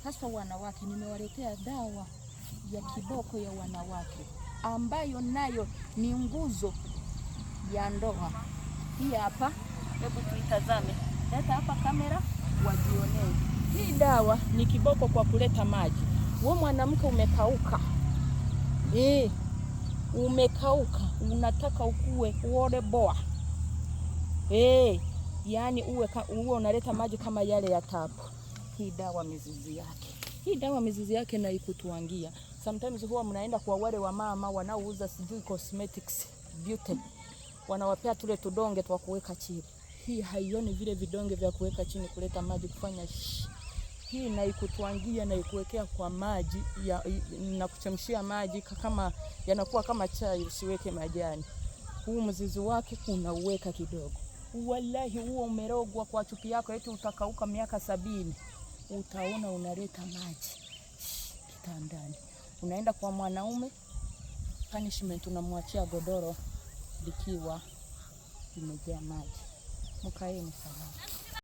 Hasa wanawake, nimewaletea dawa ya kiboko ya wanawake ambayo nayo ni nguzo ya ndoa. Hii hapa, hebu tuitazame. Leta hapa kamera wajionee. Hii dawa ni kiboko kwa kuleta maji. Wewe mwanamke umekauka, umekauka, unataka ukue uore boa, yani uwe unaleta maji kama yale ya tapu. Hii dawa mizizi yake, hii dawa mizizi yake na ikutuangia. Sometimes huwa mnaenda kwa wale wa mama wanaouza sijui cosmetics beauty, wanawapea tule tudonge twa kuweka chini. Hii haioni vile vidonge vya kuweka chini kuleta maji kufanya shh. Hii na ikutwangia na ikuwekea kwa maji ya, na kuchemshia maji kama yanakuwa kama chai, usiweke majani. Huu mzizi wake unauweka kidogo. Wallahi huo umerogwa kwa chupi yako, eti utakauka miaka 70, utaona unaleta maji kitandani. Unaenda kwa mwanaume, punishment unamwachia godoro likiwa limejaa maji. Mkaeni salama.